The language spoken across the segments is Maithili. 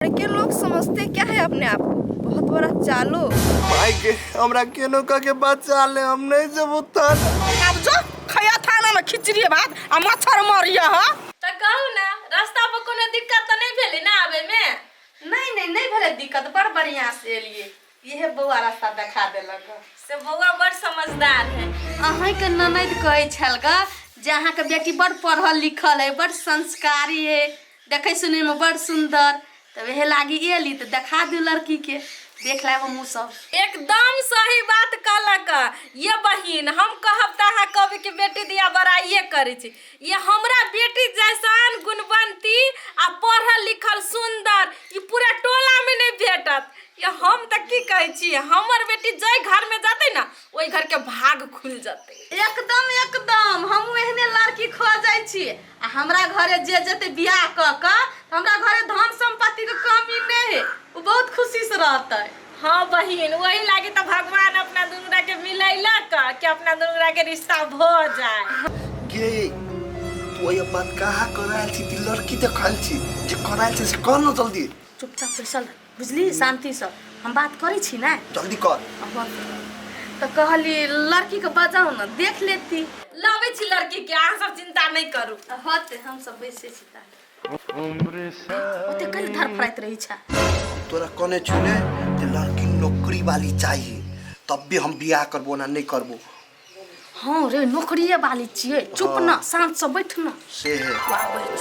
लड़के लोग समझते क्या है अपने आप को बहुत बड़ा चालू। माय के हमरा केनो कह के बचा ले, हम नहीं जबो थाना। आब जो खैया थाना में खिचड़ी भात आ मच्छर मरिया ह। तऽ कहू ने, रास्ता पर कोनो दिक्कत तऽ नहि भेलै ने आबै में? नहीं नहीं, नहीं भेलै दिक्कत, बड़ बढ़िया से एलिए। इहे बौआ रास्ता देखा देलक। से बौआ बड़ समझदार है। अहाँके ननैद कहै छल ग जे अहाँके बेटी बड़ पढ़ल लिखल है, बड़ संस्कारी है, देखै सुनैमे बड़ सुन्दर। तऽ वएह लागी एली तऽ देखा दियौ लड़कीके, देख लेब हमहूँ सब। एकदम सही बात कहलक ये बहिन। हम कहब तऽ अहाँ कहबै कि बेटी दिया बड़ाइए करै छी। ये हमरा बेटी जैसन गुणवंती आ पढ़ल लिखल सुन्दर ई पूरा टोलामे नहि भेटत। ये हम तऽ की कहै छी, हमर बेटी जाहि घरमे जेतै ने ओहि घरके भाग खुलि जेतै। एकदम एकदम, हमहूँ एहने लड़की खोजै छी। आ हमरा घरे जे जेतै बियाह कऽ कऽ, हमरा घरे धन सम्पत्तिके कमी नहि है, ओ बहुत खुशीसँ रहतै। हाँ बहिन, वही लागी तऽ भगवान अपना दुनू के मिलैलक कि अपना दुनू के रिश्ता भऽ जाए। गे, तू ये बात कहाँ करायल छी? ती लड़की देखायल छी जे करायल छी से कर न जल्दी। चुपचाप बैसल रह, बुझली? शान्तिसँ हम बात करै छी ने, जल्दी कर। तऽ कहली लड़कीके बजाउ ने, देख लेती। लबै छी लड़की के, अहाँ सब चिंता नहि करू। होते, हम सब बैसै छी। ताले ओते कल धरफड़ाइत रहै छै। तोरा कहने छु ने जे लड़की नौकरी वाली चाहिए तब भी हम बियाह करबो, ना नहीं करबो। हाँ रे, नौकरिए वाली छियै। चुप न, शान्त से बैठ न। से है। वाह, बैठ।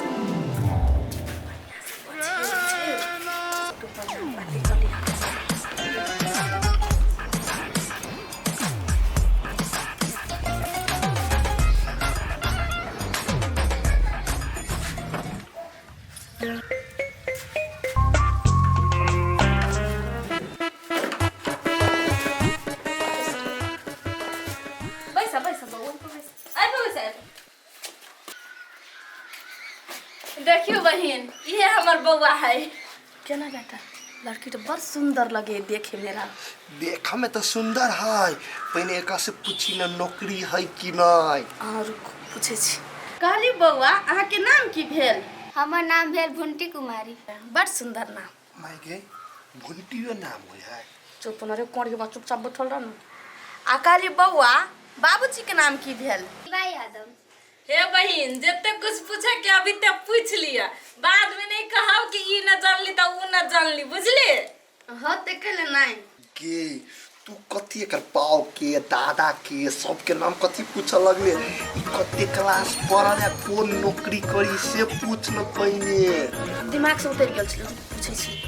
बैसा बैसा बौआ, बैसा, आबि बैसा, आबि। देखियौ बहिन, इहे हमर बौआ है। केना बेटा, लड़की तऽ बड़ सुन्दर लगे देखे मेरा। देख में तो सुंदर है, पहले एक से पूछी न नौकरी है कि नहीं। अहाँ रुकू, पूछै छी। कहली बौआ, अहाँके नाम की भेल? हमर नाम भेल भुंटी कुमारी। बड़ सुन्दर नाम। माय गे, भुंटियो नाम होइ है? चुप न रे कोढ़ के बा, चुपचाप बैठल रह न। आ कहली बौआ, बाबूजी के नाम की भेल? शिवा यादव। हे बहिन, जते कुछ पूछे के अभी तक पूछ लिया, बाद में नहीं कहब कि ई न जानली त ऊ न जानली, बुझली? हाँ, ते कहले नहीं। गे, तू कथी एकर बाप के दादा के सबके नाम कथी पूछऽ लगले? ई कते क्लास पढ़ल है, कोन नौकरी करी से पूछ न पहिने। दिमाग से उतरि गेल छलै, पूछै छी।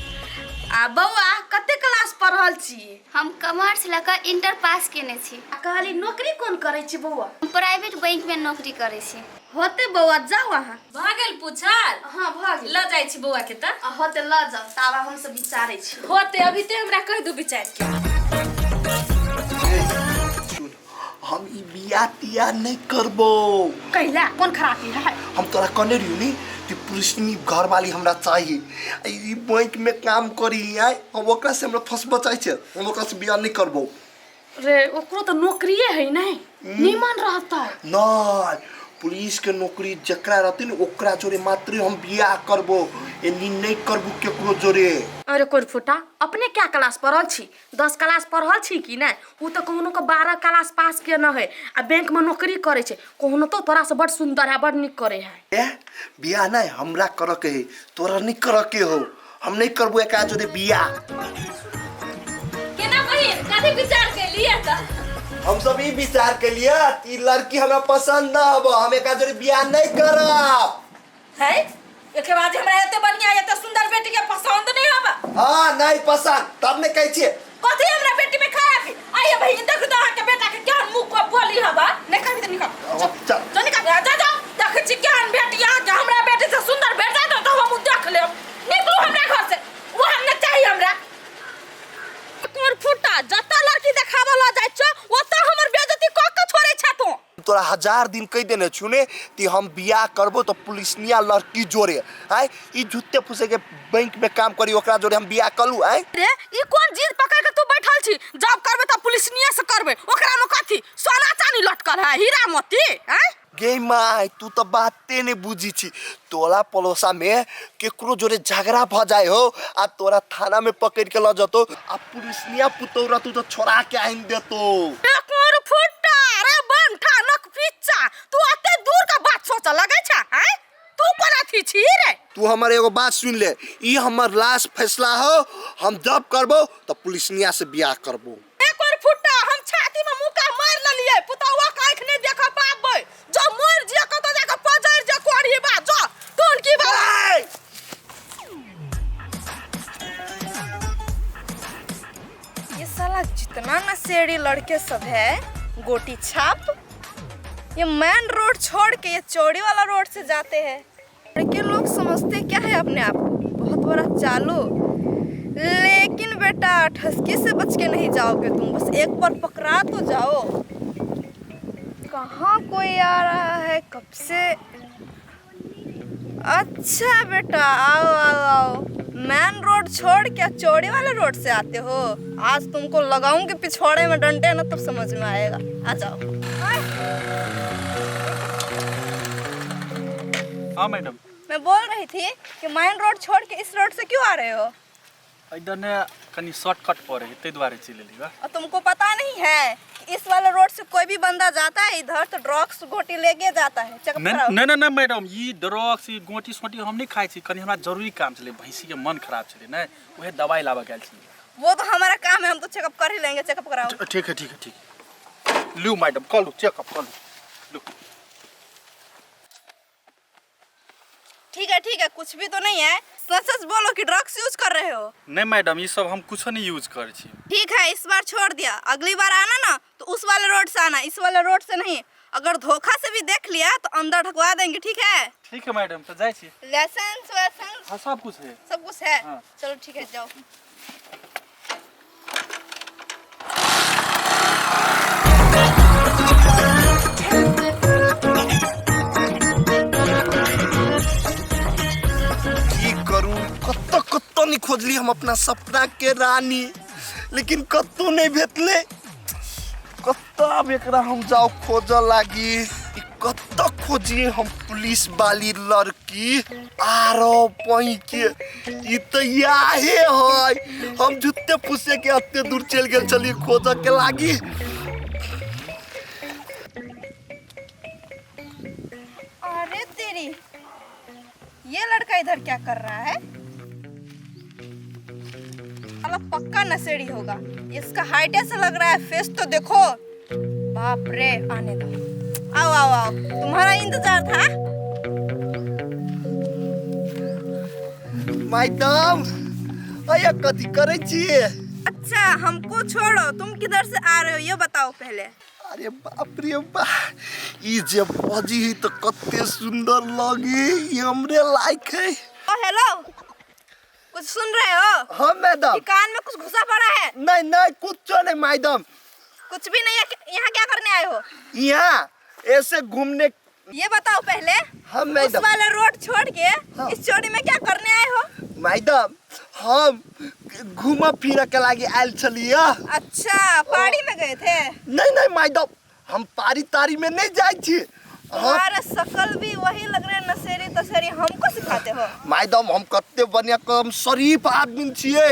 आ बौआ, कते क्लास पढ़ल छी? हम कॉमर्स लऽ कऽ इंटर पास केने छी। आ कहली नौकरी कोन करै छी बौआ? हम प्राइवेट बैंक में नौकरी करै छी। होते बौआ, जाउ अहाँ। भऽ गेल पूछल? हाँ, भऽ गेल। लऽ जाइ छी बौआ के तऽ। आ होते, लऽ जाउ, ताबा हमसब विचारै छी। होते, अभी ते हमरा कहि दू विचार के। ए, सुन, हम ई बियाह तियाह नहीं करबो। कैला, कोन खराबी है? हम तोरा कहने रहियो नी कि पुरुषनी घर वाली हमरा चाहिए, आ ई बैंक में काम करी आय, हम ओकरा से हमरा फंसबऽ चाहै छै, हम ओकरा से बियाह नहीं करबो। रे, ओकरो तऽ नौकरिए है नहीं, नीमन रहतै। नहीं, पुलिस के नौकरी जकरा रहते ने ओकरा जोरे मात्र हम बियाह करबो, एनी नहीं करबो केकरो जोरे। अरे कोई फुटा, अपने क्या क्लास पढ़ल छी? 10 क्लास पढ़ल छी कि नहि? ओ तऽ कहुनो के 12 क्लास पास के न है आ बैंक में नौकरी करै छै। कहुनो तो तोरा से बड़ सुन्दर है, बड़ नीक करे है। ए, बियाह नहीं हमरा करऽ के है, तोरा नहीं करऽ के हो। हम नहीं करबो एकरा जोरे बियाह। केना बहिन, कथी विचार केलिए तऽ? हम सब ई विचार के लिए कि लड़की हमरा पसंद न हबो, हम एकरा जोरे बियाह नहीं करब। है, एके बाद हमरा एते बढ़िया एते सुंदर बेटी के पसंद नहीं हबा? हाँ, नहीं पसंद तब ने कहै छियै। कथी हमरा बेटी में खराबी? आइए बहिन, देख तो अहाँ के बेटा के केहन मुंह को बोली हबा। नहीं करबी तऽ निकल। चल। जो निकल, जा जा। देख छी केहन बेटी अहाँ के, हमरा बेटी से सुंदर भेट जाए तो हम देख लेब। निकलू हमरा घर से, वो हम नहीं चाहिए हमरा। कोन फुटा, जतऽ लड़की देखाबऽ लऽ जाइ छौ ओतऽ हमर बेइज्जती कऽ के छोड़ै छे तू। तोरा हजार दिन कहि देने छु ने कि हम बियाह करबो तो पुलिसनिया लड़की जोरे आय, ई झूठे फूसे के बैंक में काम करी ओकरा जोरे हम बियाह कलू आय? रे, ई कोन जिद पकड़ के तू बैठल छी, जब करबे त पुलिसनिया से करबे? ओकरा में कथी सोना चानी लटकल है, हीरा मोती आय? गे माय, तू तो बाते नहीं बुझी छी। तोला पड़ोसा में केकरो जोरे झगड़ा भ जाए हो आ तोरा थाना में पकड़ के ल जतो आ पुलिसनिया पुतौरा तू तो छोड़ा के आइन देतो। कोर फुट्टा रे बंठा नक पिच्चा, तू अते दूर का बात सोच लगै छ हैं? तू कोन अथी छी रे? तू हमर एगो बात सुन ले, ई हमर लास्ट फैसला हो, हम जब करबो तो पुलिसनिया से बियाह करबो। एक और फुट्टा हम छाती में मुका मार लेलिए, पुतौआ के आंख नहीं देख पाबे, जो मर जिया कत जाके पजर जे कोड़ी बा जो तोन की बा। ये साला जितना नशेड़ी लड़के सब है गोटी छाप, ये मेन रोड छोड़ के ये चौड़ी वाला रोड से जाते हैं। लड़के लोग समझते क्या है अपने आप को, बहुत बड़ा चालू, लेकिन बेटा ठसके से बच के नहीं जाओगे तुम, बस एक बार पकड़ा तो जाओ। कहाँ कोई आ रहा है कब से? अच्छा बेटा आओ आओ आओ, मेन रोड छोड़ के चौड़ी वाले रोड से आते हो, आज तुमको लगाऊंगी पिछवाड़े में डंडे ना तब समझ में आएगा। आ जाओ। हाँ मैडम, मैं बोल रही थी कि मेन रोड छोड़ के इस रोड से क्यों आ रहे हो? इधर ने कनी शॉर्टकट पड़े है ते द्वारे चल एली बा। और तुमको पता नहीं है कि इस वाले रोड से कोई भी बंदा जाता है इधर तो ड्रग्स गोटी लेके जाता है। चेकअप नहीं कराओ। नहीं नहीं मैडम, ई ड्रग्स ई गोटी सोटी हम नहीं खाइ छी, कनी हमरा जरूरी काम छलै, भैंसी के मन खराब छलै ने, उहे दवाई लाबऽ गेल छी। वो तो हमारा काम है, हम तो चेकअप कर ही लेंगे। चेकअप कराओ। ठीक है ठीक है ठीक है, लू मैडम कऽ लू चेकअप कऽ लू, लू। ठीक है ठीक है, कुछ भी तो नहीं है, सच सच बोलो कि ड्रग्स यूज कर रहे हो? नहीं मैडम, ये सब हम कुछ नहीं यूज कर छी। ठीक है, इस बार छोड़ दिया, अगली बार आना ना तो उस वाले रोड से आना, इस वाले रोड से नहीं। अगर धोखा से भी देख लिया तो अंदर ढकवा देंगे, ठीक है? ठीक है मैडम, तो जाए छी। लाइसेंस वाइसेंस हाँ सब कुछ है, सब कुछ है। हाँ। चलो ठीक है जाओ। कत्तो नहीं खोजली हम अपना सपना के रानी, लेकिन कत्तो नहीं भेटले। कत्तो अब एकरा हम जाओ खोज लागी, कत्तो खोजिए हम पुलिस वाली लड़की आरो पई के, ई तो याहे है, हम जुत्ते फुसे के अत्ते दूर चल गेल चली खोज के लागी। अरे तेरी, ये लड़का इधर क्या कर रहा है? साला पक्का नशेड़ी होगा, इसका हाइट ऐसा लग रहा है, फेस तो देखो। बाप रे, आने दो, आओ आओ आओ, तुम्हारा इंतजार था। मैडम अया कथी करै छी? अच्छा हमको छोड़ो, तुम किधर से आ रहे हो ये बताओ पहले। अरे बाप रे बा, ई जे बजी है तो कते सुंदर लगी, ई हमरे लायक है। ओ हेलो, कुछ सुन रहे हो? हाँ मैडम। कि कान में कुछ घुसा पड़ा है? नहीं नहीं कुछ नहीं मैडम। कुछ भी नहीं है, यहाँ क्या करने आए हो? यहाँ ऐसे घूमने। ये बताओ पहले। हाँ मैडम। उस वाला रोड छोड़ के हाँ। इस चोरी में क्या करने आए हो? मैडम हम घूमा फिर के लागी आयल छलिए। अच्छा पहाड़ी में गए थे? नहीं नहीं मैडम, हम पारी तारी में नहीं जाए छी। तुम्हारा शकल भी वही लग रहा है, नशेड़ी तशेड़ी हमको सिखाते हो? मैडम हम कते बढ़िया कम शरीफ आदमी छिए,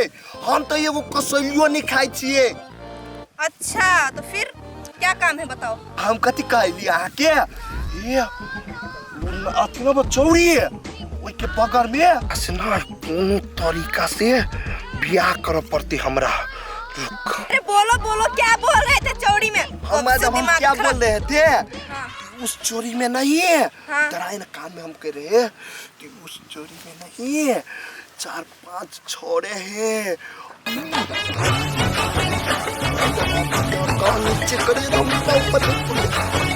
हम तो एगो कसैलियो नहीं खाइ छिए। अच्छा तो फिर क्या काम है बताओ? हम कथी कहली अहाँ के, ये अथी न चौड़ी ओइ के बगल में से ना कोनो तरीका से बियाह करऽ पड़ते हमरा। अरे बोलो बोलो क्या बोल रहे थे चौड़ी में? हम मैडम हम क्या बोल रहे थे? हाँ। उस चोरी में नहीं है। हाँ। डराए ना कान में हम कह रहे हैं कि उस चोरी में नहीं है, 4-5 छोड़े हैं। कौन नीचे करिए तो हम ऊपर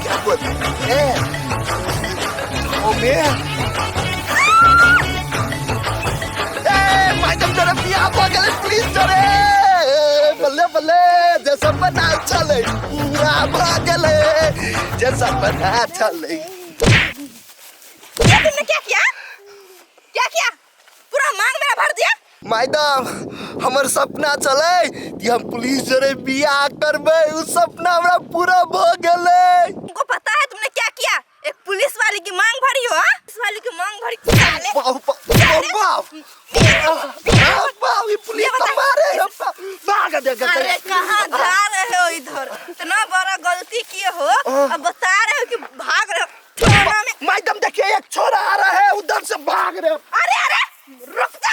क्या बोल रहे हैं? मैडम जरा बियाह भ गेलै प्लीज जरे, बल्ले बल्ले जैसा बना चले पूरा भ गेलै, जैसा बना चले। ये तुमने क्या किया? क्या किया? पूरा मांग मेरा भर दिया? मैडम हमर सपना चले कि हम पुलिस जरे बियाह करबै, उ सपना हमरा पूरा भ गेलै। तुमको पता है तुमने क्या किया? एक पुलिस वाली की मांग भरी हो, हाँ? पुलिस वाली की मांग भरी साले। बाप बाप बाप बाप, ये पुलिस ये बता। मारे है, बाप। भाग दे दे। अरे कहाँ जा रहे हो इधर? इतना बड़ा गलती किए हो, अब बता रहे हो कि भाग रहे हो थाना में। मैडम देखिए, एक छोरा आ रहा है उधर से, भाग रहे। अरे अरे रुक जा।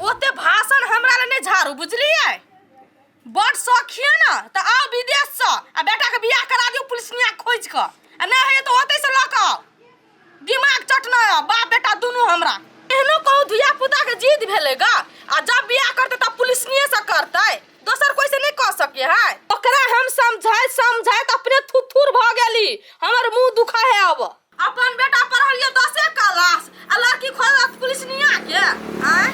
ओते भाषण हमरा लए नहि झाड़ू, बुझलियै? बड़ शौक हियै ने तऽ आउ विदेशसँ आ बेटाके बियाह करा दियौ पुलिसनिया खोजि कऽ, आ नहि होइए तऽ ओतहिसँ लऽ कऽ आउ। दिमाग चटना यऽ बाप बेटा दुनू हमरा। एहनो कहूँ धिया पुताके जिद भेलै गा, आ जब बियाह करतै तब पुलिसनिएसँ करतै, दोसर कोइ से नहि कऽ सकै है। ओकरा हम समझाइत समझाइत अपने थुथुर भऽ गेली, हमर मुँह दुखा है। अब अपन बेटा पढ़ल यऽ 10 क्लास आ लड़की खोजत पुलिसनिया के। आँय,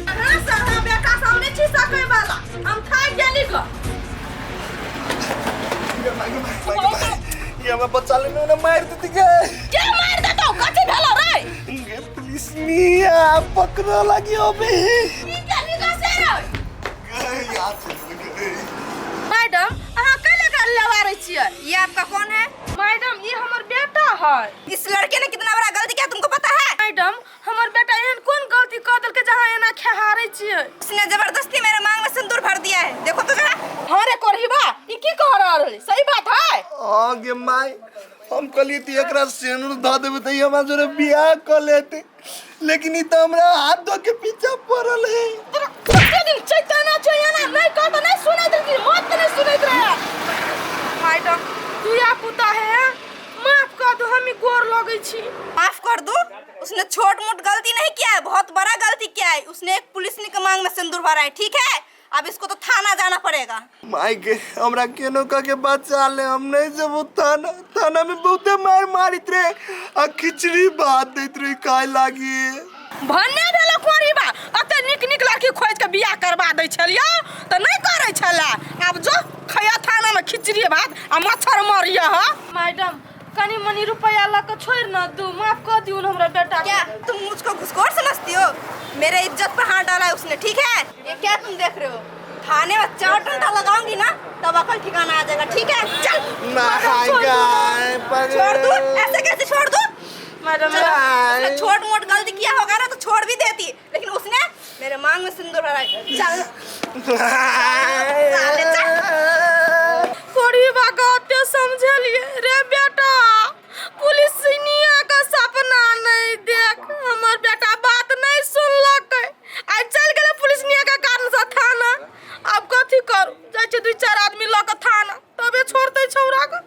अहाँ से अहाँ बेटा से हम नहि छी सकै वाला, हम थाकि गेली ग। ये हमरा बच्चा लेने ने मार देती गे। के मारि देतौ? कथी भेलो रे? गे पुलिस निया पकड़ लगी अबे। की गेली ग से रे? गे यार गे। मैडम, अहाँ कैले एकरा लवारै छियै? ये आपका कौन है? मैडम, ई हमर बेटा है। इस लड़के ने कितना बड़ा गलती किया, तुमको पता है? मैडम, हमर बेटा एहन कोन गलती कऽ देलकै जे अहाँ एना खेहारै छियै? उसने जबरदस्ती मेरे मांग में सिंदूर भर दिया है, देखो तो जरा। हाँ रे कोरहिबा, ई की कह रहल है? सही बात है? हाँ गे माय, हम कहलिए ती एकरा सेनुर धऽ देबै तऽ ई हमरा जोरे बियाह कऽ लेते, लेकिन ई तऽ हमरा हाथ धो के पीछा पड़ल है। तोरा कते दिन चैताना छै, एना नहि कह तऽ नहि सुनैत रही, मत नहि सुनैत रहे। मैडम, दुया पुता है, माफ कर दो, हम ई गोर लगै छी। माफ कर दो? उसने छोट मोट गलती नहीं किया है, बहुत बड़ा गलती किया है। उसने एक पुलिस के मांग में सिंदूर भरा है, ठीक है? अब इसको तो थाना जाना पड़ेगा। माय गे, हमरा केनो कह के बचा ले, हम नहीं जबो थाना। थाना में बहुते मार मारित रहे आ खिचड़ी भात दैत रहे खाए लागी। भन्ने भेलो कोरीबा, अते नीक नीक लड़की खोजि के बियाह करबा दै छलियौ तऽ नहि करै छला। आब जो खैया थाना में खिचड़ी भात आ मच्छर मरिय। ह मैडम, कनी मनी रुपया लऽ कऽ छोड़ि न दू, माफ कऽ दियौ न हमरा बेटा के। क्या तुम मुझको घुसखोर समझती हो? मेरे इज्जत पर हाथ डाला है उसने, ठीक है? ये क्या तुम देख रहे हो? थाने में चार डंडा लगाऊंगी ना तब अकल ठिकाना आ जाएगा, ठीक है? चल। My guy. छोड़ दूं? ऐसे कैसे छोड़ दूं? मैडम, उसने छोट मोट गलती किया होगा ना तो छोड़ भी देती, लेकिन उसने मेरे मांग में सिंदूर भरा है। चल साले, चल। कोरीबा के ओते समझलिए रे बेटा, पुलिसनिया के सपना नहीं देख। हमर बेटा बात नहीं सुनलकै, आइ चलि गेलै पुलिसनिया के कारण से थाना। आब कथी करू? जाइ छै दू चारि आदमी लऽ कऽ थाना, तबे छोड़तै छौड़ा के।